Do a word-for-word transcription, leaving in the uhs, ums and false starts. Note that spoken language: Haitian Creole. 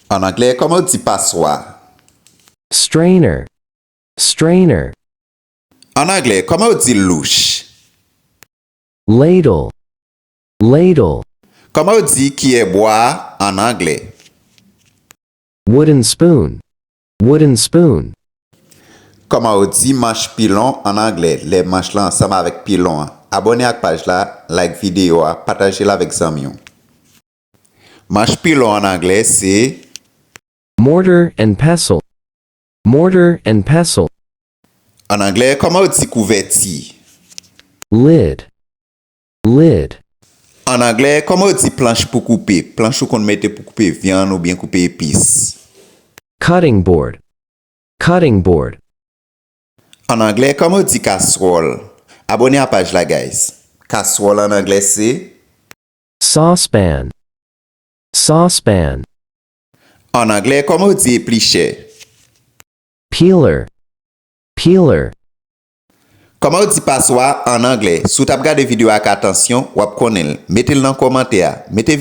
An anglè, kòman yo di paswa? Strainer. Strainer. An anglè, kòman yo di louch? Ladle. Ladle. Kòman yo di kiyè bwa an anglè? Wooden spoon. Wooden spoon. Kòman yo di manch pilon an anglè lè manch lan ansanm avèk pilon an? Abòne ak paj la, like videyo a, pataje l avèk zanmi w. Manch pilon an anglè se Mortar and pestle. Mortar and pestle. An anglè, kòman yo di kouvèti? Lid. Lid. An anglè, kòman yo di planch pou koupe? Planch ou konn mete pou koupe vyann oubyen koupe epis. Cutting board. Cutting board. An anglè, kòman yo di kaswòl? Abòne a paj la, guys. Kaswòl an anglè se Saucepan. Saucepan. An anglè, kòman yo di eplichè? Peeler. Peeler. Kòman yo di paswa an anglè? Si w t ap gade videyo a ak atansyon, w ap konnen l. Mete l nan kòmantè a. Mete